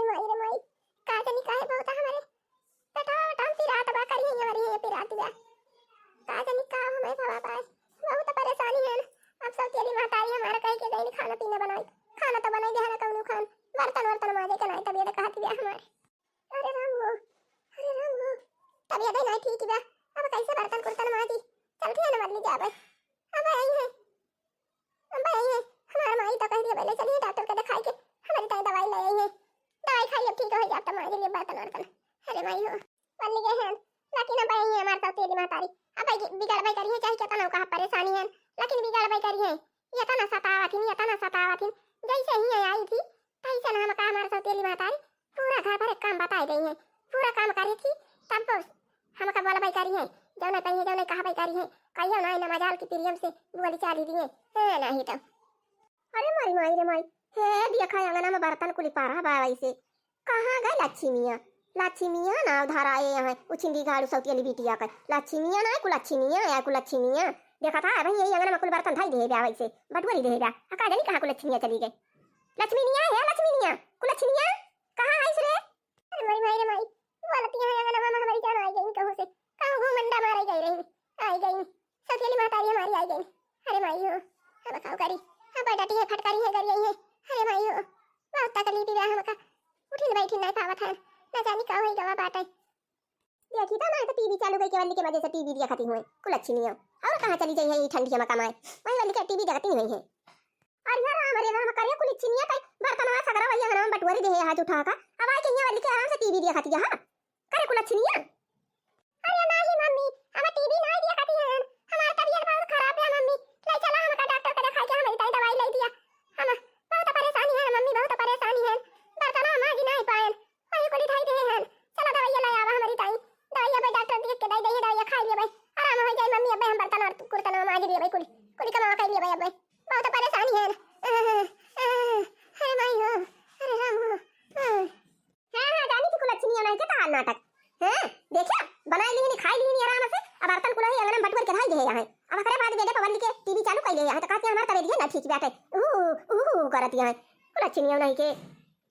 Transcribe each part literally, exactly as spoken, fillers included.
माई रे माई, का जानी काहे बहुत हमरे पेटवा वेटवा पिरात बा, करिहैं मरिहैं पिरात बा। का जानी का हमें भवा पाए, बहुत परेशानी है। अब सौतेली महतारी हमारा कह के गई खाना पीना बनाई, खाना तो बनाई देहला कौनो खान, बर्तन वर्तन माजे के नाई तबियत कहत बा हमारे। अरे राम हो, अरे राम हो, तबियत ही नाई ठीक बा, अब कैसे बर्तन कुर्तन माजी? चलती है ना मर ली जाबे। अब आई है, अब आई है, हमार माई तो कह दिया पहले चलिए डॉक्टर के दिखाई के, हमारी ताई दवाई ले आई है, दवाई खाई अब ठीक हो जाता माजी लिए बर्तन वर्तन। अरे माई हो, मर ली गए हैं, लेकिन अब आई है हमार सौतेली महतारी, अब आई बिगड़ भाई करी है, चाहे कितना कहा परेशानी है, लेकिन बिगड़ भाई करी है, ये तना सतावत ही, ये तना सतावत ही, जैसे ही ये आई थी, तैसे ना हम कहा हमार सौतेली महतारी, पूरा घर भर एक काम बताई गई है, पूरा काम करी थी, तब हमका बोलबई करी है, जौने कही है, जौने कहबई करी है, कहियो ना, ना मजाल की प्रियम से बोली चाली दिए, है नहीं तो। अरे मारी माई रे माई, हे देखा अंगना में बर्तन कुली पारा बा वैसे, कहाँ गए लच्छिमिया? लच्छिमिया ना उधार आए यहाँ, उछिंदी गाड़ू सौतियली बिटिया के, लच्छिमिया ना, कुलच्छिमिया या कुलच्छिमिया, देखा था भाई यही अंगना में कुल बर्तन धाई दे बा वैसे, बटुअरी दे बा, आ का जानी कहाँ कुलच्छिमिया चली गई। लक्ष्मीनिया है, लक्ष्मीनिया, कुलच्छिमिया, कहाँ है रे? अरे मारी माई रे माई, बोलती है अंगना में हमारी जान आई गई कहूँ से, कहूँ घूमंडा मारे गई रही, आई गई, सौतेली महतारी हमारी आई गई। अरे माई हो, अब खाओ करी, अब डटी है, फटकारी है, गरी आई है। अरे माई हो, बहुत तकलीफ बा हमका, उठिन बैठिन नहीं पावत है, ना जानी का होई गवा बाटे। देखी तो ना तो टीवी चालू करके वल्ली के मजे से टीवी देखती हुए कुलच्छिनिया, और कहाँ चली जाई है ये ठंडी में कमाए, वही वल्ली के टीवी देखती हुई है। अरे राम, अरे राम, करे कुलच्छिनिया, तई बर्तनवा सगरा वही अंगना में बटुअरी देहे हाथ उठा का, अब आई के यहाँ वल्ली के आराम से टीवी देखती है, हाँ? करे कुलच्छिनिया। अरे नाही मम्मी, हम टीवी नाही देखती हैं, हमार तबियत बहुत खराब है मम्मी, ले चला हमका डॉक्टर के दिखाई के हमारी ताई दवाई ले दिया, हम बहुत परेशानी है मम्मी, बहुत परेशानी है, बर्तनवा माजी नाही पाएन, वही कुली धाई देहे हैं। चला दवाइया ले आवा हमारी ताई। दवाइया भाई डॉक्टर देख के दे दे, दवाइया खाई लिए भाई। आराम हो जाए मम्मी, अबे हम बर्तन और कुर्तन माज लिए भाई, कुली, कुली कमावा कर लिए भाई, अबे बहुत परेशानी है। अरे माई हो, अरे राम हो। हाँ, हाँ, जानी थी कुलच्छिनिया नहीं के तहार नाटक। हाँ, देखिया, बनाई लीनी, खाई लीनी आराम से, अब बर्तन कुल ही अंगना में बटुअर के धाई दे यहाँ। अब अकरे बाद बेटे पवन के टीवी चालू कर ले यहाँ, तो कहती है, "हमार तबीयत ना ठीक बाटे, ऊ, ऊ, ऊ करती है।" कुलच्छिनिया नहीं के,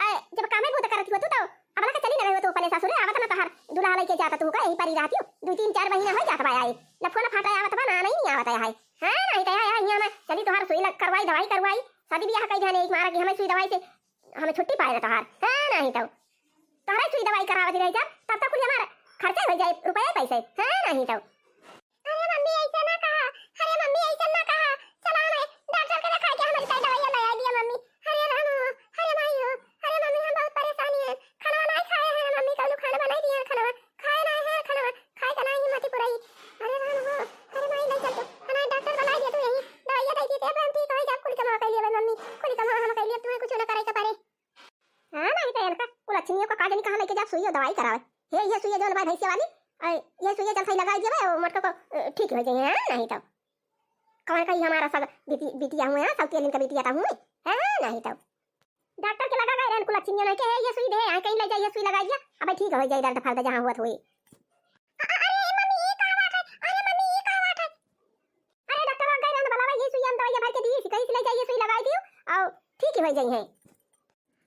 ए, जब कामे भूत करत हुआ तू तो, अब लगा चली ना रहे हो तू अपने ससुरे, आवत ना तहार दुल्हा लेके जाता तू का, यही परी रहती हो, दो तीन चार महीना हो जात बा आए, न फोन फाटा आवत बा, ना नहीं, नहीं आवत है। हाँ, नहीं तो है, यहाँ में चली तोहार सुई लग करवाई, दवाई करवाई, शादी ब्याह कई जाने एक मारा कि हमें सुई दवाई से हमें छुट्टी पाए ना तोहार, हाँ, नहीं तो तोहरे सुई दवाई करावत रह जाब, तब तक कुल हमार खर्चा हो जाए, रुपया पैसे, हाँ, नहीं तो। अरे मम्मी, ऐसे ना कहा, अरे मम्मी, ऐसे ना कहा, चला हमें डॉक्टर के दिखा के हमारी ताई दवाइयाँ ले आ दिया मम्मी। अरे राम हो, अरे माई हो, अरे मम्मी, हम बहुत परेशानी है, खाना नहीं खाए हैं मम्मी, कल खाना बनाई दिया, खाना खाए नहीं है, खाना खाए का नहीं हिम्मत पुराई। अरे राम हो, अरे माई, ले चल तू, हमारे डॉक्टर बुला दिया तू, यही दवाइयाँ दे दी, अब हम ठीक हो जाब, कुल कमा कर लिए मम्मी, कुल कमा हम कर लिए, तुम्हें कुछ ना करे के पड़े। हाँ, नहीं तो इनका कुलच्छिनियों का का जानी कहाँ लेके जाब सुइया दवाई करावे। हे, ये सुइया जौन बा भैंसिया वाली, अ, ये सुइया जब सही लगाई देबे, वो मोटको को, अ, ठीक हो जाए, हाँ, नहीं तो। कौन कही हमारा सब बिटी-, बिटिया हुए, हाँ, सब तेल इनका बिटिया था हुए, हाँ, नहीं तो। डॉक्टर के लगा गए रहन कुलच्छिनियों नहीं के, "हे, ये सुई दे, हाँ, कहीं ले जाइए, सुई लगाइए, अब ठीक हो जाए दर्द फर्द जहाँ हुआ हुए।" अ-, अ-, अरे मम्मी, ये का बात है? अरे मम्मी, ये का बात है? अरे डॉक्टर लगा गए रहन, बोला, "ये सुइया हम दवाइया भर के दी, कहीं से ले जाइए, सुई लगाई दियो, और ठीक ही हो जाई है।"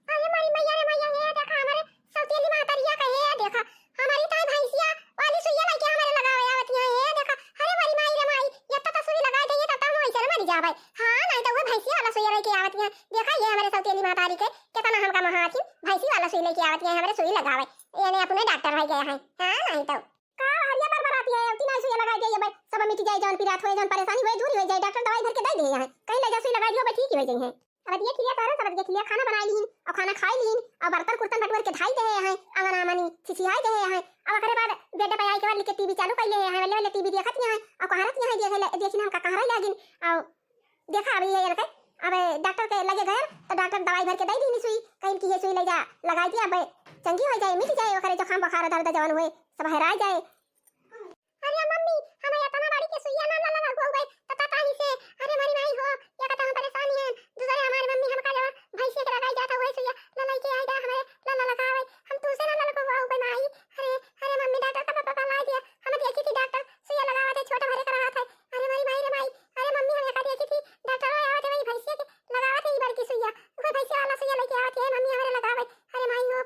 अरे मारी मैया रे मैया, ये देखा हमारे सौतेली महतरिया का, ये देखा हमारी ताई भैंसिया वाली सुइया लेके हमारे लगावे आवत है, ये देखा। अरे मारी माई रे माई, ये तो, तो सुई लगा दे, ये तो, तो हम वैसे मर जावे। हाँ, नहीं तो वो भैंसिया वाला सुइया लेके आवत है। देखा ये हमारे सौतेली महतारी के कितना हमका महाचिन भैंसी वाला सुई लेके आवत है, हमारे सुई लगावे। ये नहीं अपने डॉक्टर हो गए हैं। हाँ, नहीं तो। का हरिया पर बराती है, उतनी सुइया लगा दे, ये भाई सब मिट जाए, जौन पिरात होए, जौन परेशानी होए, दूर हो जाए, डॉक्टर दवाई भर के दे दे यहाँ। कहीं ले जा सुई लगा दियो, भाई ठीक ही हो जाए हैं। अब ये खिलिया तोहरे सब के खिलिया खाना बनाई लीन और खाना खाई लीन और बर्तन कुर्तन बटुअर के धाई दे हैं, अंगना मनी छिछियाई दे हैं। अब ओकरे बाद बेड पे आई के बाद लिखे टीवी चालू कर ले हैं, वल्ले वल्ले टीवी देखत यहाँ और कहारत यहाँ देखे ले, देखिन हमका कहारे लागिन। और देखा अभी ये लगे, अब डॉक्टर के लगे गए तो डॉक्टर दवाई भर के दे दीनी सुई, कहीं कि ये सुई ले जा लगाई दिया, अब चंगी हो जाए, मिट जाए, ओकरे जुकाम बुखार दर्द जवन हुए सब हरा जाए। अरे मम्मी, हम इतना बड़ी के सुइया ना लगा हुआ भाई, तता ताही से, अरे मारी माई हो, या कहता हम परेशानी है, दूसरे हमारी मम्मी हमका जब भैंसी के लगाई जाता हुआ सुइया, ललाई के आई दा हमारे, लला लगावे, हम तू से ना लगा हुआ भाई माई, अरे, अरे मम्मी डॉक्टर का पापा ला दिया, हम देखी थी डॉक्टर सुइया लगावत है, छोटा भरे का रहा था, अरे मारी माई रे माई, अरे मम्मी हम एक देखी थी, डॉक्टर आया थे वही भैंसी के लगावत है, ये बड़की सुइया, वो भैंसी वाला सुइया लेके आवत है, मम्मी हमारे लगावे, अरे माई हो,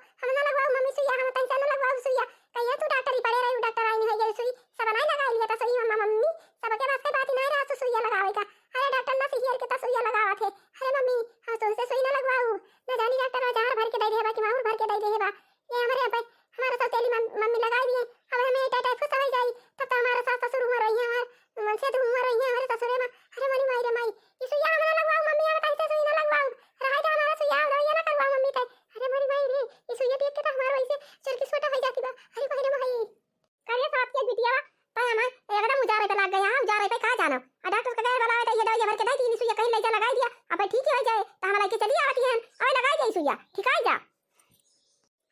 भर के दइ देहे बा कि माहुर भर के दइ देहे बा। ये हमरे अब हमार सौतेली मम-, मम्मी लगाइ दिए। अब हमें टाइफाइड फुस होइ जाई, तब तो हमार सास ससुर हुआ रही है, हमार मनसेध हुआ रही है हमरे ससुरे मा। अरे मोरी माई रे माई, ई सुइया हम ना लगवाऊ मम्मी, अब तइसे सुई ना लगवाऊ। रहे दे हमार सुइया, अब दवाइया ना करवाऊ मम्मी तै। अरे मोरी माई रे, ई सुइया देख के तो हमार वइसे चुरकी सोटा होइ जाती बा। अरे बहिरे माई। करे सास के बिटिया, तो हम एकदम उजारे पे लाग गया, हाँ, उजारे पे का जानो। आ डॉक्टर के गए बुलावे तो ये दवाई भर के दइ दी, सुइया कहीं लइ जा लगाइ दिया, अब ठीक ही होइ जाए, तो हम लइके चली आवत ही हम, अबे लगाइ जाई सुइया, ठीक है जा।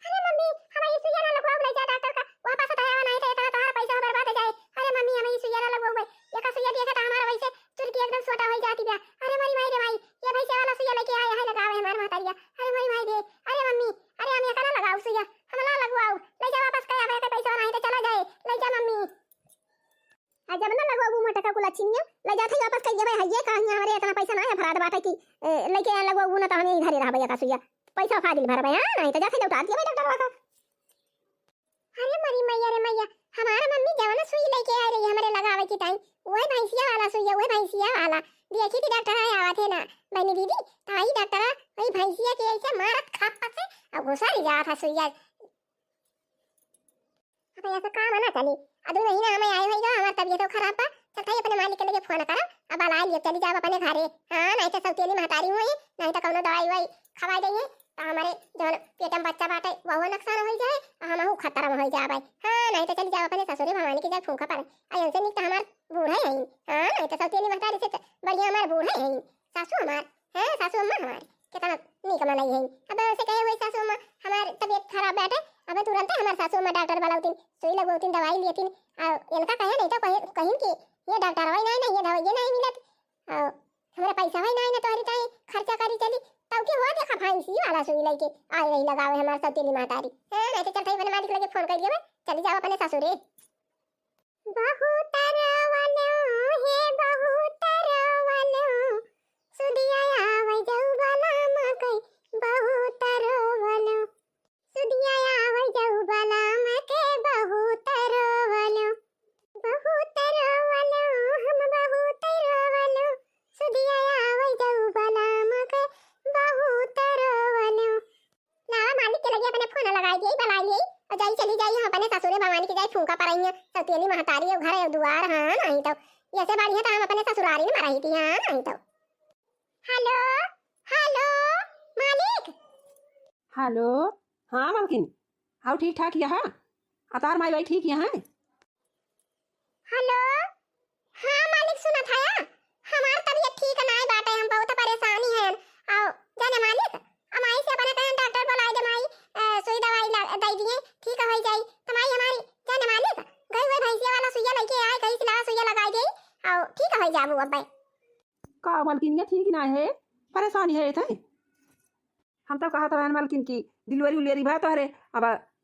अरे मम्मी, हम ई सुइया ना लगवाओ, लइ जा डॉक्टर का, वापस तो आवा नहीं तो इतना तोहार पैसा बर्बाद हो जाए। अरे मम्मी, हम ई सुइया ना लगवाओ, एका सुइया दिए के तो हमार वइसे चुरकी एकदम सोटा होइ जाती बा। अरे मोरी माई रे माई, ये भैंसे वाला सुइया लइके आए हैं लगावे हमार महतारिया। अरे मोरी माई रे, अरे मम्मी, अरे हम एका ना लगाओ सुइया, हम ना लगवाओ, लइ जा वापस कहे, अब एका पैसा नहीं तो चला जाए, लइ जा मम्मी। आ जब ना लगवाओ मोटका कुला छिनिया, लइ जात है वापस कह देबे, हइये कहीं हमरे इतना पैसा ना है, फराद बाटे कि, ए, लइके लगवाओ ना तो हम यहीं घरे रहबे एका सुइया, पैसा फाजिल भरबे, हाँ, नहीं तो जाते लौटा दिए डॉक्टर वाला। अरे मरी मैया रे मैया, हमार मम्मी जवन सुई लइके आए रही हमरे लगावे की टाइम, वही भैंसिया वाला सुइया, वही भैंसिया वाला। देखी थी डॉक्टर आए आवत है ना, बहनी दीदी, ताई डॉक्टर वही भैंसिया के ऐसे मारत खाप से और घुसा ले जात है सुइया। अब ऐसा काम ना चली, अब दू महीना हमें आए होइगा, हमार तबीयत तो खराब बा, चल ताई अपने मालिक के लगे फोन करा, अब बुलाइ लिए चली जाब अपने घरे। हाँ, नहीं तो सौतेली महतारी हुई, नहीं तो कौनो दवाई ववाई खवाई देइए, तो हमरे जौन पेट में बच्चा बाटे, वहू नुकसान होइ जाए, और हमहू खतरा में होइ जाबे। हाँ, नहीं तो चली जाब अपने ससुरे भवानी के जाए फूंका पड़े। आ इनसे निक तो हमार बूढ़े हैं। हाँ, नहीं तो सौतेली महतारी से तो बढ़िया हमार बूढ़े हैं, सासू हमार, हैं, सासू अम्मा हमार, कितना निक मनई हैं। अब उनसे कहे हुई सासू अम्मा, हमार तबीयत खराब बाटे, अब तुरंत हमार सासू अम्मा डॉक्टर बुलावतीन, सुई लगवावतीन, दवाई लियतीन, और इनका कहे नहीं तो कहे, कहीं कि ये डॉक्टर वही नहीं, नहीं, ये दवाई ये नहीं मिलत, और हमरा पैसा है ना, ना तोहरी ताई खर्चा करी चली, तब के हुआ देखा भैंसी वाला सुई लइके आए रही लगावे हमार सौतेली महतारी। हाँ, नहीं तो चल ताई अपने मालिक लगे फोन कर दिया, चली जाब अपने ससुरे। बहुत रोवलो, हे बहुत रोवलो, सुदिया आवे जाऊ बलाम के बहुत रोवलो। सुदिया आवे जाऊ बलाम के बहुत रोवलो, बहुत रोवलो, हम बहुत रोवलो। सुदिया आवे जाऊ बलाम के बहुत रोवलो। लावा मालिक के लगे अपने फोन लगाइ दिए, बुलाइ लिए, और जाई चली जाई हम अपने ससुरे भवानी के जाई फूंका पड़ाइए, सौतेली महतारी और घर और दुआर, हाँ, नहीं तो ऐसे बढ़िया तो हम अपने ससुरारी में रही थी, हाँ, नहीं तो। हेलो, हेलो, मालिक। हेलो, हाँ मलकिन, आओ ठीक ठाक यहाँ, अतार माई बाई ठीक यहाँ? हेलो, हाँ मालिक, सुनत हया, हमार तबीयत ठीक नाय बाटे, हम बहुत परेशानी हैं। आओ जाने मालिक, हम आई से अपने कहें डॉक्टर बुलाए दे माई, अ, सुई दवाई ला-, दे दिए, ठीक हो जाई। तो माई हमारी जाने मालिक, गई हुए भैंसिया वाला सुइया लइके आए, कहीं से लावा सुइया लगाइ दे, आओ ठीक हो जाबू अब। का मलकिनिया ठीक ना है, परेशानी है इथे। हम तो कहत रहन मलकिन कि डिलीवरी उलीवरी बा तोहरे, अब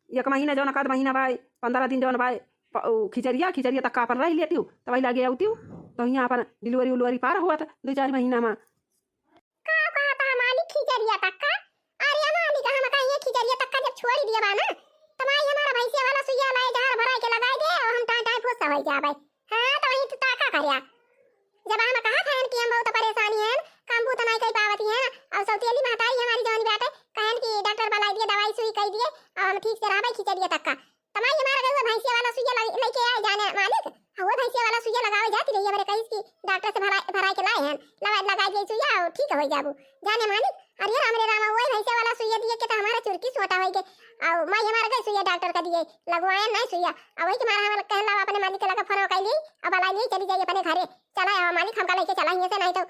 एक महीना जौन, आध महीना बा, पन्द्रह दिन जौन बा, प-, उ खिचरिया, खिचरिया तक का अपन रह लेतिउ, तब लगे आउतिउ, तो हियाँ अपन डिलीवरी उलीवरी पार हुआ था दो चार महीना में। का कहत है मालिक, खिचरिया तक का? अरे मालिक, हम कहिए खिचरिया तक का जब छोड़ी दिया बा ना, तो माई हमारा भैंसिया वाला सुइया लाए जहर भराए के लगाए दे और हम टाइम टाइम फुस हो जाबे। हाँ, तो वही तो ताका करिया। जब हम कहत हन कि हम बहुत परेशानी हैं, काम बूता नाई कई पावत हैं, और सौतेली महतारी हमारी जौन बाटे, कहन कि डॉक्टर बुलाइ दिए, दवाई सुई कई दिए, और हम ठीक से रहबे खिचड़िया तक का। तमाई हमारा गउआ भैंसिया वाला सुइया लग-, लइके आए जाने मालिक, हाँ, वो भैंसिया वाला सुइया लगावे जाती रही, हमरे कहिस कि डॉक्टर से भरा-, भराए के लाए हैं, लगा-, लगाइ दिए सुइया, और ठीक हो जाबू। जाने मालिक, अरे राम रे राम, वही भैंसिया वाला सुइया दिए के तो हमारा चुरकी सोटा होई के, और माई हमारा गई सुइया डॉक्टर का दिए, लगवाए नहीं सुइया, और वही के मारा हमारा कहला अपने मालिक के लगा फोन कइली, अब लाई नहीं चली जाई अपने घरे, चला आवा मालिक, हमका लेके चला हियां से, नहीं तो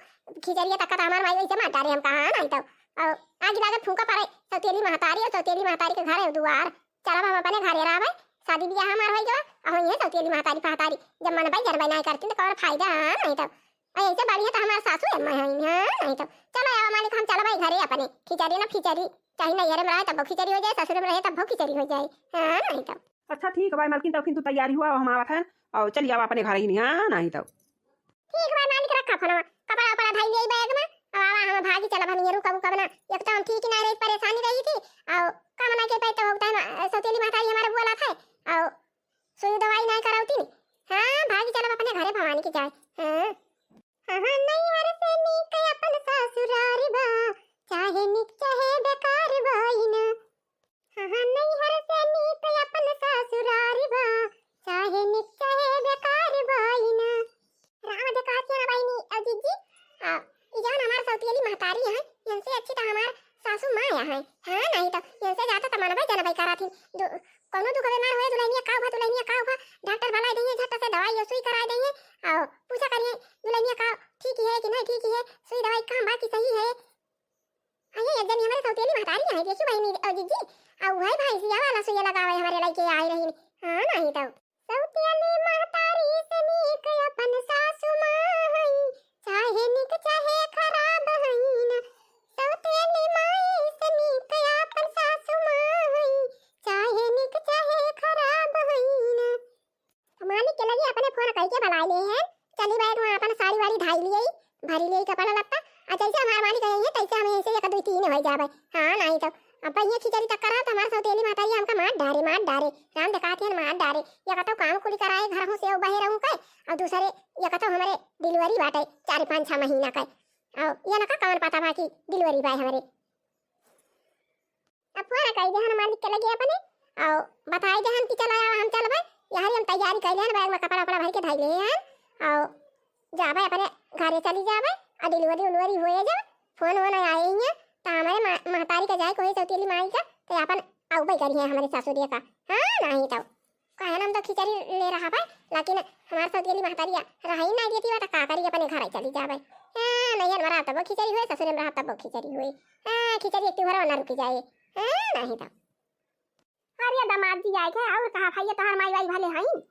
खिचड़िया तक का तो हमार माई वही से मार डारे हमका, हाँ, नहीं तो, और आगे लागत फूंका पड़े, सौतेली महतारी और सौतेली महतारी के घर है दुआर, चला हम अपने घरे रहबे, शादी बियाह हमार होई गवा, और ये सौतेली महतारी फहतारी, जब मन बाई जरबे नहीं करती तो कौन फायदा, हाँ, नहीं तो, ऐसे बढ़िया तो हमार सासू अम्मा है, हाँ, नहीं तो। चलो यार मालिक, हम चलबे घरे अपने, खिचड़ी ना फिचड़ी, चाहे नैहरे में रहे तब खिचड़ी हो जाए, ससुर में रहे तब खिचड़ी हो जाए, हाँ, नहीं तो। अच्छा ठीक है भाई मालकिन, तब फिर तू तैयारी हुआ, हम आवत हैं, और चली आवा अपने घर ही नहीं, हाँ, नहीं तो। ठीक बा मालिक, रखा फोनवा, कपड़ा उपड़ा धई लेई बैग में, अब आवा हम भागी चलब, हम ये रुकब उकब ना, एक तो हम ठीक ही ना रही, परेशानी रही थी, और काम ना के पाई तो होता है, सौतेली महतारी हमारा बोला था, और सुई दवाई ना करावती नहीं। हाँ, भागी चलब अपने घरे भवानी के जाए। हाँ। हाँ, नैहर से नीक अपन ससुरार बा, चाहे नीक चाहे बेकार बा, इनसे ज्यादा त मनबे जनबे कराथिन। दु-, कौनो दुख बीमार होए, दुल्हनिया का हुआ, दुल्हनिया का हुआ, डॉक्टर बुलाए देइहैं, झट से दवाई या सुई कराए देइहैं, और पूछा करिहैं, दुल्हनिया का ठीक है कि नहीं ठीक है, सुई दवाई काम बा कि सही है। हाँ, ये एक जनी हमरे सौतेली महतारी है, देखी बहिनी और जीजी, और वही भैंसिया वाला सुइया लगावे हमरे लइके आए रही। हाँ, नहीं तो। सौतेली महतारी से नीक अपन सासु माँ हई, चाहे नीक चाहे खराब हईन। सौतेली माई से नीक अपन सासु माँ हई, चाहे नीक चाहे खराब हईन। मालिक के लगे अपने फोन कइके बुलाए ले हैं, चली बैग में अपन साड़ी वाड़ी धाई लिए, भरी लिए कपड़ा लत्ता, आ जैसे हमार मालिक आई है, तैसे हम ऐसे एक दो तीन हो जाबे। हाँ, नहीं तो अब ये खिचड़ी तक करा तो हमार सौतेली महतारी हमका मार डारे, मार डारे, राम दिखाते हैं मार डारे, या कतौ काम कुली कराए घर हूँ से बहे रहूँ के, और दूसरे या कतौ हमारे डिलीवरी बाटे चार पाँच छह महीना के, और ये ना का कौन पता बा कि डिलीवरी बाय हमारे। अब फोन कई देहन मालिक के लगे अपने, और बताई देहन कि चला आवा, हम चलबे। यही हम तैयारी कई लेहन, बैग में कपड़ा उपड़ा भर के धई ले हैं, और जाबे अपने घरे चली जाबे, और डिलीवरी उलीवरी होए जा, फोन वोन आए ही है, तो हमारे मा-, महतारी का जाए कोई सौतेली माई का, तो अपन आउबे करी है हमारे सासुरिया का। हाँ, नहीं तो कहे ना, हम तो खिचड़ी ले रहा बा, लेकिन हमार सौतेली महतारिया रही ना देती बा, तो का करी, अपने घर चली जाबे। हाँ, नैहर में रहा तब खिचड़ी हुए, ससुरे में रहा तब खिचड़ी हुए। हाँ, खिचड़ी एक भरा ना रुकी जाए। हाँ, नहीं तो। अरे दामाद जी आए गए, और कहा भैया, तोहार माई बाई भले हईन?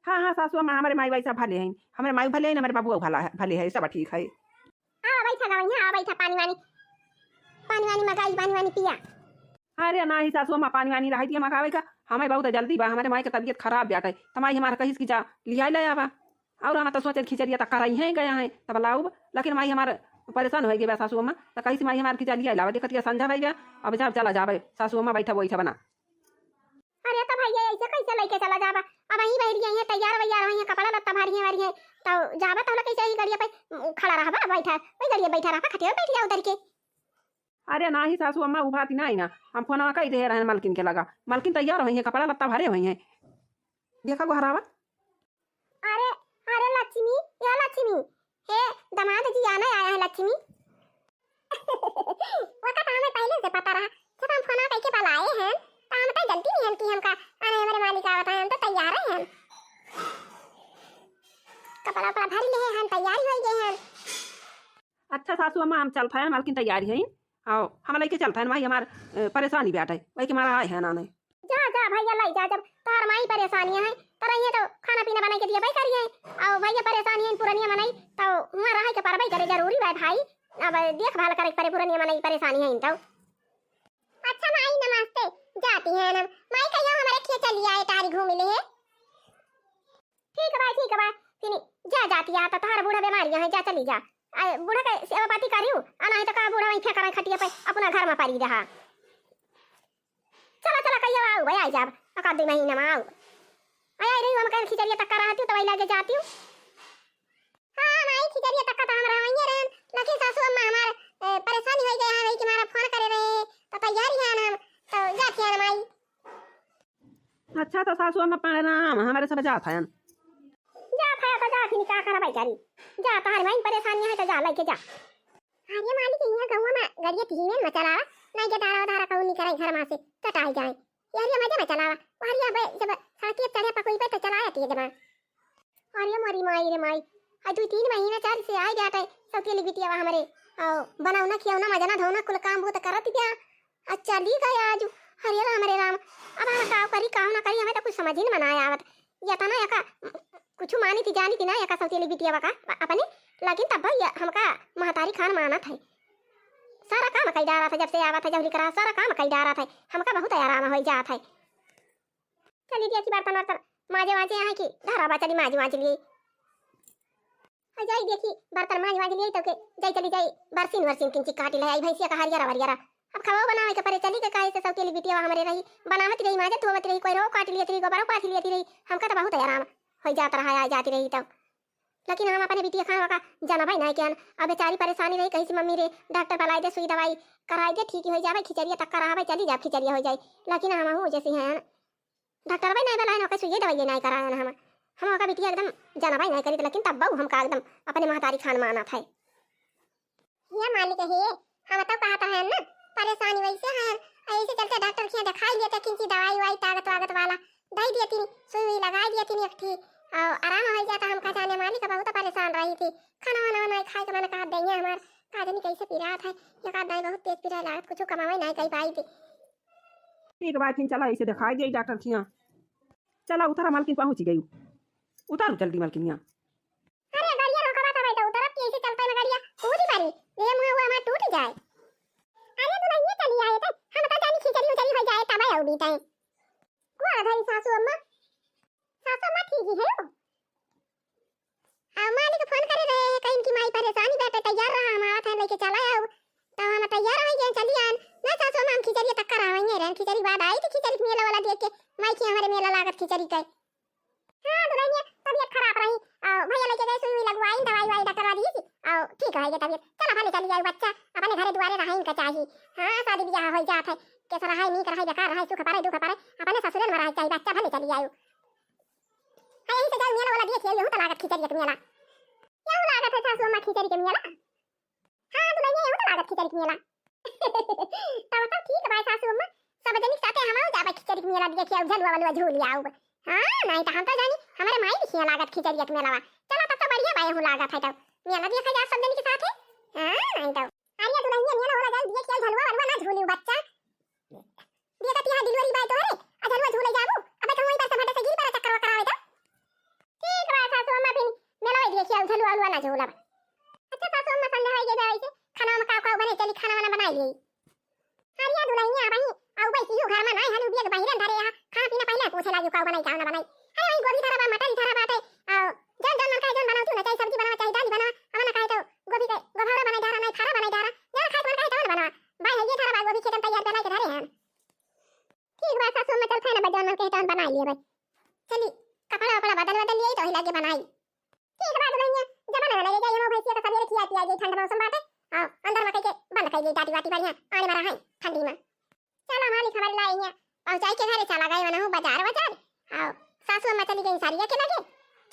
हाँ, हाँ, सासू अम्मा, हमारे माई बाई सब भले हैं, हमारे माई भले हैं, हमारे बाबू भला है, भले है, सब ठीक है। आवा बैठा गवैया, आवा बैठा, पानी वानी, पानी वानी मंगाई, पानी वानी पिया। अरे नाही सासू अम्मा, पानी वानी रही दिया मंगावे का, हमें बहुत जल्दी बा, हमारे माई के तबीयत खराब बाटे, तो माई हमार कहिस कि जा लिया ले आवा। और हम तो सोचे खिचड़िया तक कराई हैं, गया है तब लाउब, लेकिन माई हमार परेशान हो गई बा सासू अम्मा, तो कहिस माई हमार कि जा लिया लावा, देखत के संझा भई बा, अब जा चला जाबे, सासू अम्मा बैठा बैठा बना। अरे तो भैया, ऐसे कैसे लेके चला जाबा? अब वहीं बैठ गई है, तैयार वैयार हुई है, कपड़ा लत्ता भारी है, भारी है, तो जाबा तो कैसे ही गड़िया पे, उम, खड़ा रहबा, बैठा, वही गड़िया बैठा रहबा, खटिया पे बैठ जा उधर के। अरे नाही सासू अम्मा, उभाती नाही ना, हम फोनवा कई दे रहन मलकिन के लगा, मलकिन तैयार हुई है, कपड़ा लत्ता भरे हुई है, देखा गोहरावा। अरे, अरे लक्ष्मी, या लक्ष्मी, हे दामाद जी आना आया है लक्ष्मी। वो का तो हमें पहले से पता रहा, जब हम फोन कइके बुलाए हैं, तो हम तो जल्दी नहीं हम कि हमका आने हमारे मालिक आवत हैं, हम तो तैयार हैं। कपड़ा उपड़ा भर लिए हैं, तैयारी हो गए हैं। अच्छा सासू अम्मा, हम चलत हैं, मालकिन तैयारी है, आओ, हम लेके चलत हैं, माई हमार, अ, परेशानी बाटे, वही के मारा आए हैं नाने। जा, जा भैया, लाई जा, जब तोहर माई परेशानी है, तो रहिए तो खाना पीना बनाई के दिया भाई करिए, और भैया परेशानी है, पुरनिया मनई, तो वहाँ रहे के परबई करे, जरूरी बा भाई, अब देखभाल करे के परे, पुरनिया मनई परेशानी है तो। अच्छा माई नमस्ते, जाती है ना, माई कहियो हमारे खेत चली आए, तारी घूम ले है। ठीक बा, ठीक बा, फिर जा जाती है, तो तोहर बूढ़ा बीमारियां है, जा चली जा। आ, बूढ़ा के सेवा पाती करियो, आ नहीं तो का बूढ़ा वहीं फेंका रहे खटिया पे, अपना घर में पड़ी रहा। चला, चला, कहियो आओ भाई, आई जाब, एक आध दुई महीना में आओ। आई, आई रही, हम कल खिचड़िया तक रहती हूँ, तो वही लगे जाती हूँ। हाँ, माई खिचड़िया तक तो हम रहवाइए रहन, लेकिन सासू अम्मा हमार, ए, परेशानी हो गया है, वही के मारा फोन करे रहे, तो तैयारी है ना हम, तो जाती है ना माई। अच्छा, तो सासू अम्मा प्रणाम, हमारे सब जात हयन। जात है तो जात ही, का करबै करी। जा, तोहर माई परेशानी है तो जा, लेके जा। अरे मालिक, यहाँ गौवा में गड़िया धीमे में चलावा, नहीं के दारा उधारा कहूँ निकरे घर में से, चटाई जाए। ये हरिया मजे में चलावा, वो हरिया बे, जब सड़किया चढ़े पकोई पे तो चलाया थी जमा। अरे मोरी माई रे माई, आ दुई तीन महीना चार से आए जात है, सौतेली बिटियावा हमरे। आओ, बनावना, खियौना, मजना, धोना, कुल काम बूत करत बिया। आ चली गई आज। अरे राम रे राम, अब हम का करी, का ना करी, हमें तो कुछ समझ ही नहीं मनाया आवत। ये तना यका कुछ मानी थी, जानी थी ना यका सौतेली बिटियावा का अपने, लेकिन तब भी ये हमका महतारी खान मानत है। सारा काम कई डारा था, जब से आवा था जौहरी करा, सारा काम कई डारा था, हमका बहुत आराम हो जात है। चली दिया कि बर्तन वर्तन माजे वाजे यहाँ की धारा बा, चली माज वाज लिए। आ जाई देखी बर्तन माज वाज लिए तो के जाई, चली जाई बरसीन वरसीन किंची काटी ले आई, भैंसिया का हरियरा वरियरा। अब खवा बनावे के परे चली के, काहे से सौतेली बिटिया हमरे रही, बनावत रही, माजत धोवत रही, कोई रो काट लियत रही, गोबरो पाथ लियत रही, हमका तो बहुत आराम हो जात रहा, आ जाती रही तो। लेकिन हम अपने बिटिया खानवा का जानबै नहीं कियान। अब बेचारी परेशानी रही, कहीं से मम्मी रे डॉक्टर बुलाई दे, सुई दवाई कराई दे, ठीक हो जावे, खिचड़िया तक करावे, चली जाब, खिचड़िया हो जाए। लेकिन हम हूँ जैसे हैं डॉक्टर भाई नहीं बुलाए ना, कहीं सुई दवाई नहीं कराए ना हम। हम का बिटिया एकदम जानबै नहीं करी, लेकिन तब बहु हमका एकदम अपने महतारी खान मानत है। हे मालिक हे, हम तो कहत हन ना, परेशानी वैसे है, ऐसे चलते डॉक्टर के यहाँ दिखाई लिया था, किंची दवाई वाई ताकत वागत वाला दे दिया थी, सुई वुई लगाई दिया थी एक ठी, और आराम हो जाता। हम का जाने मालिक बहुत परेशान रही थी, खाना वाना नहीं खाए के मन कहा देंगे हमार, का जानी कैसे पिरात है, एक आध दाई बहुत तेज पिराए लागत, कुछ कमावे नहीं कही पाई थी। ठीक बात है, चला ऐसे दिखाई दिया डॉक्टर के यहाँ। चला उतरा मालकिन, पहुँच गई, उतारू जल्दी मालकिन यहाँ। अरे गड़िया रोकबा तब तो उतरब कि ऐसे चलते में गड़िया कूदी पड़ी, ये मुँह हुआ हमार टूट जाए। अरे दुल्हनिया चली आए थे, हम तो जानी खिचड़ी उचड़ी हो जाए तब आऊ बीते। कुआ धरी सासू अम्मा, सासू अम्मा ठीक ही है हो। आ मालिक फोन करे रहे हैं, कहीं की माई परेशानी बाटे, तैयार रहा, हम आवत हैं लेके चला आओ। तो हम तैयार हो गए, चली आन। ना सासू अम्मा, हम खिचड़ी तक करावेंगे रहन, खिचड़ी बाद आई तो खिचड़ी के मेला वाला देख के, माई की हमारे मेला लागत खिचड़ी के। हाँ दुल्हनिया, तबीयत खराब रही, और भैया लेके गए सुई वुई लगवाई, दवाई वाई डॉक्टर वाली दी, और ठीक हो गई तबीयत। चला भले चली जाओ बच्चा, अपने घरे दुआरे रहे इनका चाहिए। हाँ शादी ब्याह हो जात है, कैसा रहा है, नीक रहा है, बेकार रहा है, सुख पड़े दुख पड़े, अपने ससुरन में रहे चाहिए बच्चा, भले चली जाओ। हाँ यही से जाओ मेला वाला देख, यही तो लागत खिचड़ी के मेला। क्या लागत है सासू अम्मा खिचड़ी के मेला? हाँ दुल्हनिया, यहू तो लागत खिचड़ी के मेला। तब तो ठीक बा सासू अम्मा, सब जनी के साथे हम आऊ जाबे खिचड़ी के मेला देखे, आऊ झलुआ वलुआ झूल आऊ। हाँ नहीं तो हम तो जानी हमारे माई भी खिया लागत खिचड़ी के मेला बा। चला तब तो बढ़िया बा, यहू लागत है तो मेला देखे जा सब जनी के साथे। हाँ नहीं तो अरे दुल्हनिया मेला वाला जाई देखे, झलुआ वलुआ ना झूली बच्चा। देखत यहाँ डिलीवरी बॉय तोहरे, आ झलुआ झूले जाबू, अबे तो वहीं पर से भटे से गिर पड़ा चक्कर वक्कर आवे तो। ठीक बा सासू अम्मा, फिर मेला देखे आऊ, झलुआ उलुआ ना झूलब। अच्छा सासू अम्मा, संध्या होई गई, वैसे खाना में का का बने, चली खाना वाना बनाई ली। अरे दुल्हनिया भाई, आऊ भाई सीयू घर में नहीं हनु बिया के बहिरन धरे यहाँ, खाना पीना पहले पूछे लागी का बनाई का ना बनाई। अरे वही गोभी धरा बा, मटर धरा बाटे, आ जौन जौन मन का जौन बनाओ तू ना, चाहे सब्जी बनावा, चाहे दाल बनावा, अब ना कहे तो गोभी के गोभौरा बनाई डारा, नहीं फारा बनाई डारा, जौन खाए के मन कहे तौन बनावा। भाई है ये धरा बा गोभी खेतन तैयार बना के धरे हैं। ठीक बा सासू अम्मा, चल खाना बजान मन कहे तौन बनाई लिए भाई। चली कपड़ा वपड़ा बदल बदल लिए तो वही लागे बनाई। ठीक बा दुल्हनिया, जब ना लगे जाइए, हम भैंसिया का सवेरे खिया पिया जाई, ठंड मौसम बाटे। हाँ, अंदर में कह के बंद कर ली, टाटी वाटी बढ़िया आने में रहे ठंडी में। चला मालिक हमारे लाई यहाँ पहुँचाई के घरे, चला गए वनहु बाजार वाजार। हाँ, सासू अम्मा चली गई साड़िया के लगे,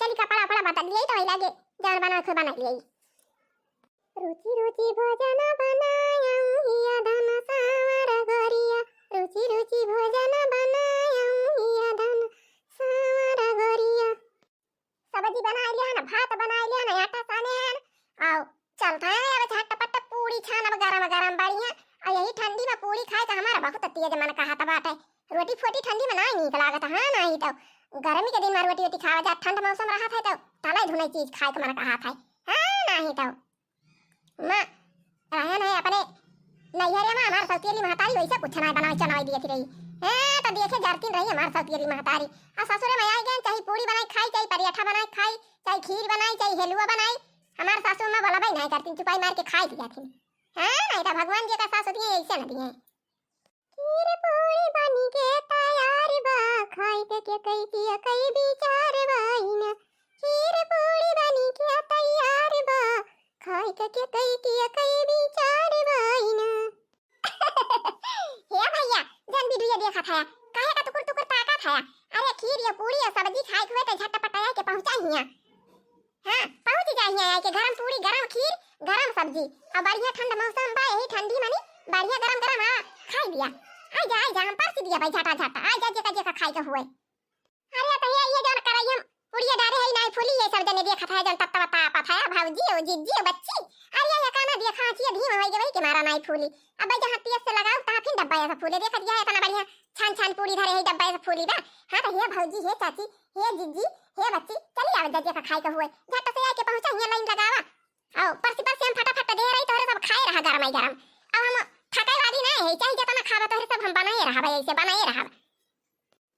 चली कपड़ा उपड़ा बदल लिए तो वही लगे जौन बना खुद बना लिए। रुचि रुचि भोजन बनायौ हिया धन सावर गोरिया, रुचि रुचि भोजन बनायौ हिया धन सावर गोरिया। सब्जी बनाई लिया ना, भात बनाई लिया ना, आटा साने हैं। आओ, चलत है अब झटपट पूड़ी छानब गरम गरम बढ़िया। और यही ठंडी में पूड़ी खाए का हमारा बहुत तेज मन कहत बाटे। रोटी फोटी ठंडी में नाहीं नीक लागत, हाँ नाहीं तो गर्मी के दिन में रोटी ओटी खावा जा, ठंड मौसम रहत है तो तले धुने चीज खाए के मन कहत है, हाँ नाहीं तो। माँ, रहन है अपने नैहरे में, हमार सौतियली महतारी वैसे कुछ ना बनाई चनाई दिए रही। हैं, तो देखे जरतीन रही हमार सौतियली महतारी। आ ससुरे में आई गए, चाहे पूड़ी बनाई खाई, चाहे पराठा बनाई खाई, चाहे खीर बनाई, चाहे हलुआ बनाई, हमार सासू माँ बोलबे नहीं करतीन, चुपाई मार के खाई दिया थी। हाँ, नहीं तो भगवान जी का सास होती है, ऐसे न दिए। खीर पूड़ी बनी के तैयार बा, खाए के, के कई किया कई विचार बाइन। खीर पूड़ी बनी के तैयार बा, खाए के, के कई किया कई विचार बाइन। हे भैया, जन वीडियो देखत है, काहे का टुकुर टुकुर ताकत है? अरे खीर या पूड़ी या सब्जी खाए के हुए तो झटपट आए के पहुँचा हिया। हाँ, पहुँच जाए हिया आए के गरम पूड़ी, गरम खीर, गरम सब्जी, और बढ़िया ठंड मौसम बा, यही ठंडी मनी बढ़िया गरम गरम आ खाई दिया। आ जा, आ जा, हम परसी दिया भाई, झटा झटा, आ जा, जेका जेका खाए के हुए। अरे तो ये, ये जौन करैया पुड़िया डारे है, नाई फूली, ये सब जने देखत है, जौन तत्ता वत्ता आपत है, भौजी, ओ जिज्जी, ओ बच्ची। अरे ये काना देखा, चिया भीम होई गई के मारा नाई फूली। अब जहाँ तेज से लगाओ, तहाँ फिर डब्बा ऐसा फूले, देखत यह इतना बढ़िया छान छान पूड़ी धरे है, डब्बा ऐसा फूली बा। हाँ तो हे भौजी, हे चाची, हे जिज्जी, हे बच्ची, चली आवे जज्जे का खाए के हुए। झट से आके पहुँचा, हियाँ लाइन लगावा। आओ, परसी परसी हम फटाफट दे रही, तोहरे सब खाए रहा गरम ही गरम। अब हम थकाई वाली नहीं है, चाहे जितना खावा तोहरे सब हम बनाए रहा भाई, ऐसे बनाए रहा।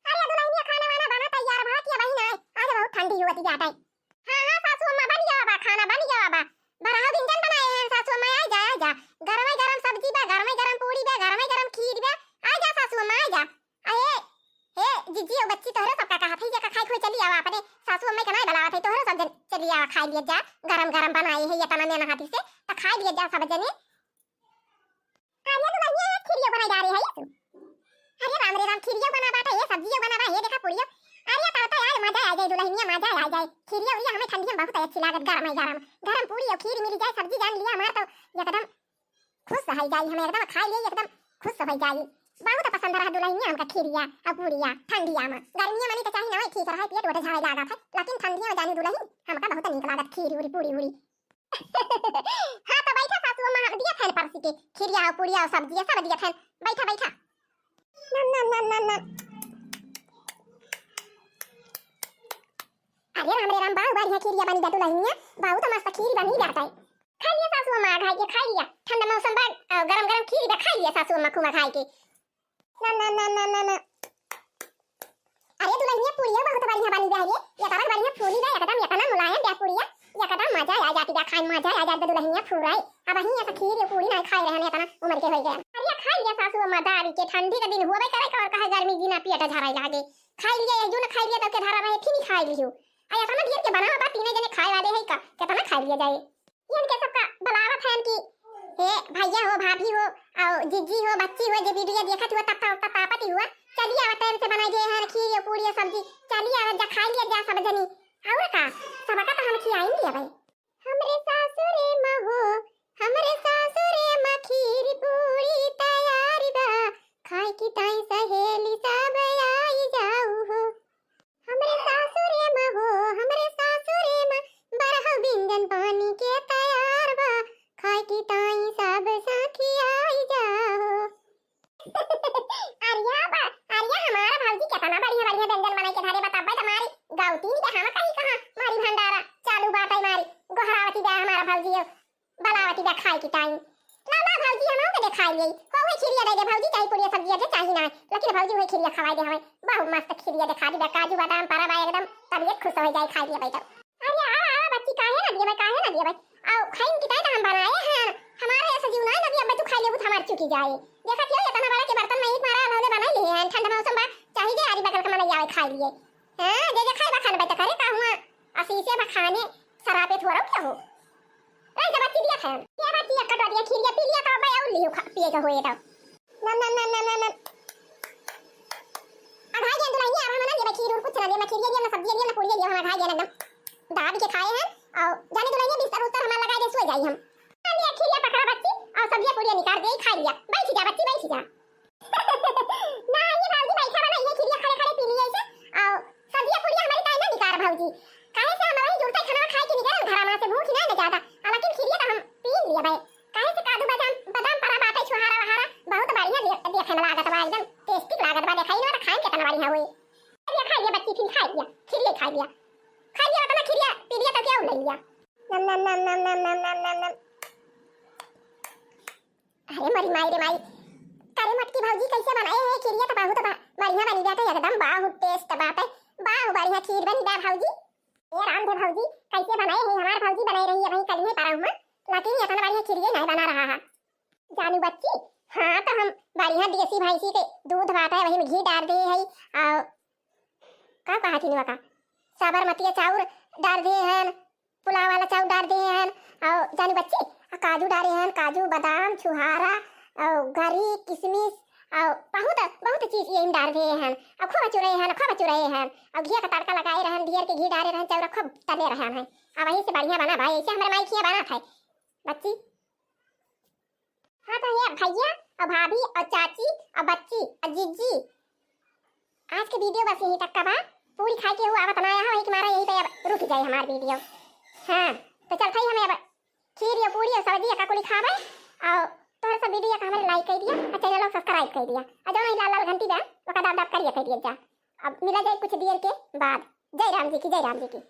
अरे दुल्हनिया, खाना वाना बना तैयार बा कि अबही नाय? आज बहुत ठंडी होती जात है। हाँ, हाँ, सासू अम्मा, बन गया बा, खाना बन गया बा। बरहा व्यंजन बनाए हैं सासू अम्मा, आ जा, आ जा। गरमे गरम सब्जी बा, गरमे गरम पूड़ी बा, गरमे गरम खीर बा। आ जा सासू अम्मा, आ जा। अरे, हे, जिज्जी, ओ बच्ची, तोहरे सबका कहा था, ये का खाई खोई चली आवा अपने। सासू अम्मा के नाय बुलावा था, तोहरे सब जन चली आवा, खाई लिया जा। गरम गरम बनाए है, ये तना मेहनती से, तो खाई लिया जा सब जने। अरे दुल्हनिया, आज खीरियो बनाई डारे है ये तू। अरे राम रे राम, खीरियो बना बाटे, ये सब्जियो बना बा, ये देखा पूड़ियो। अरे तब तो आज मजा आ जाए दुल्हनिया, मजा आ जाए। खीरियो उरियो हमें ठंडी में बहुत अच्छी लागत, गरम है गरम। गरम पूड़ी और खीर मिल जाए, सब्जी जान लिया हमार तो एकदम खुश हो जाई, हमें एकदम खा लिए एकदम खुश हो जाई। बहुत पसंद रहा दुलहिनिया हमका खीरिया अउ पूड़िया ठंडिया मा। गर्मिया मा नहीं तो चाही ना, ठीक रहा, पेट ओट झाड़े लागत है, लेकिन ठंडिया मा जानी दुलहिन हमका बहुत नीक लागत खीर उरी पूड़ी उरी। हाँ तो बैठा सासू अम्मा, हम दिया थैन परसी के खीरिया अउ पूड़िया अउ सब्जिया सब दिया थैन, बैठा बैठा। नम, नम, नम, नम, नम। अरे राम रे राम, बहुत बढ़िया खीरिया बनी बा दुलहिनिया, बहुत मस्त खीर बनी जाता है। खाई लिया सासू अम्मा, खाई के खाई लिया, ठंडा मौसम बा, अ, गरम गरम खीर बा, खाई लिया सासू अम्मा खूब खाई के। ना, ना, ना, ना, ना, ना। अरे दुलहिनिया, पूड़िया बहुत बढ़िया बनी बा रे, ये तरह बढ़िया फूली बा, एकदम इतना मुलायम बा पूड़िया, एकदम मजा आ जाती बा खाए, मजा आ जाती दुलहिनिया फूराई। अब ही ऐसा खीर या पूड़ी ना खाए रहने, इतना उम्र के हो गया। अरे खाई लिया सासू अम्मा, दारी के ठंडी का दिन हुआ करे, और कहे गर्मी दिना पेट झराई लागे। खाई लिया, एक जून खाई लिया, तब के धरा रहे, फिर खाई लियो। आ इतना ढेर के बनावा बा, तीने जने खाए वाले है का, कितना खाई लिया जाए? ये इनके सबका बुलावत है कि हे भैया हो, भाभी हो, और जिज्जी हो, बच्ची हो, जे वीडियो देखत हुआ, तब तब तब तापत हुआ, चलिए आवा टाइम से बनाई दे हैं खीर, पूड़ी, सब्जी, चलिए आवा जा, खाई लिया जा सब जनी। और का, सबका तो हम खियाई लिया भाई। हमरे सासुरे मा हो, हमरे सासुरे मा खीर पूड़ी तैयार बा, खाए की ताई सहेली सब आई जाऊ हो। हमरे सासुरे मा हो, हमरे सासुरे मा बरहु बिंजन पानी के तैयार बा, खाए की ताई सब साखी आई जाओ। अरिया बा, अरिया हमारा भौजी केतना बढ़िया बढ़िया व्यंजन बनाई के धरे बा, तब्बे त मारी गौतीन के हम कहीं कहाँ मारी भंडारा चालू बाटे मारी गोहरावती बा हमारा भौजी हो। बलावती बा खाए की टाइम। ला, ला भौजी, हमहू के देखाई लेई। हो, वही खीरिया दे दे भौजी, चाही पूड़िया सब्जिया जे चाही ना, लेकिन भौजी वही खीरिया खवाई दे हमें। बहुत मस्त खीरिया देखा दी बा, काजू बादाम परा बा एकदम, तबीयत खुश हो जाए खाई लिया बैठो। अरे आवा, आवा बच्ची, काहे ना दिए भाई, काहे ना दिए भाई? आओ, खाइन की ताई तो हम बनाए हैं। हमारे ऐसा जीव ना है, अभी अब तू खाई लेबू तो हमार चुकी जाए। देखा क्यों इतना बड़ा के बर्तन में ईट मारा, भौले बनाई लिए हैं। ठंडा मौसम बा, चाही जे आरी बगल के मनई आवे खाई लिए। हाँ, जे जे खाए बा खान बैठ करे का हुआ? असीसे बा खाने, सरापे थोड़ा क्या हो? ए, जब बच्ची दिया खाए। ये बच्ची एक कटोरी खीरिया पी लिया तो भाई और लियो खा, पिए के होए तो। नम, नम, नम, नम, नम, नम। अघाई दिया दुलहिनिया, अब हम ना देबे खीर और कुछ ना देबे, खीरिया दिया ना, सब्जिया दिया ना, पूड़िया दिया, हम अघाई दिया एकदम। दाब के खाए हैं, और जाने दुलहिनिया बिस्तर उस्तर हमार लगा दे, सो जाई हम। हाँ, लिया खीरिया पकड़ा बच्ची, और सब्जिया पूड़िया निकाल दे, खा लिया। बैठ जा बच्ची, बैठ जा। ना, ये भौजी बैठा बा ना, ये खीरिया खड़े खड़े पी लिए ऐसे। और सब्जिया पूड़िया हमारी ताई ना निकार भौजी। काहे से हम वही जुड़ते खाना खाए के निकल घरा में से भूख ना न ज्यादा। हालांकि खीरिया तो हम पी लिया भाई। काहे से काजू बादाम, बादाम परा बाटे, छुहारा वहारा, बहुत बढ़िया दे-, देखे में लागत बा, एकदम टेस्टी लागत बा। देखाई ना तो खाए कितना बढ़िया होई। अरे खा लिया बच्ची, फिर खा लिया, खीरिया खा लिया, खा लिया, उतना खीरिया पी लिया तो क्या ले लिया? नम, नम, नम। अरे मोरी माई रे माई, करे मटकी भौजी कैसे बनाए है खीरिया? तो बहुत बा-, बढ़िया बनी बाटे, एकदम बहुत टेस्ट बाटे, बहुत बढ़िया खीर बनी बा भौजी। ए राम दे भौजी, कैसे बनाए है? हमार भौजी बनाए रही है वही कल ही परा हुआ, लेकिन इतना बढ़िया खीरिया नहीं बना रहा है। जानू बच्ची, हाँ तो हम बढ़िया देसी भैंसी के दूध बाटे, वही में घी डाल दे है, और का कहा थी का, साबरमतिया चाउर डाल दे हैं, पुलाव वाला चाउर डाल दे हैं, और जानी बच्ची, आ काजू डाले हैं, काजू, बादाम, छुहारा, और गरी, किशमिश, और बहुत, बहुत चीज ये डाल दे हैं, और खूब चुरे हैं, खूब चुरे हैं, और घी का तड़का लगाए रहन, ढेर के घी डाले रहन, चाउर खूब तले रहन है, और वही से बढ़िया बना भाई, ऐसे हमारे माई खिया बना था बच्ची। हाँ तो ये भैया और भाभी और चाची और बच्ची और जीजी, आज के वीडियो बस यहीं तक का बा। पूरी खाए के हुआ आवत ना आया हो, एक मारा यहीं पे अब रुक जाए हमार वीडियो। हाँ, तो चल भाई हमें अब खीर या पूरी और सब्जी या ककुली खावे, और तोहर सब वीडियो का हमारे लाइक कर दिया और चैनल को सब्सक्राइब कर दिया, और जो नहीं लाल लाल घंटी बा ओका दाब दाब करिए कर दिया जा। अब मिला जाए कुछ देर के बाद। जय राम जी की, जय राम जी की।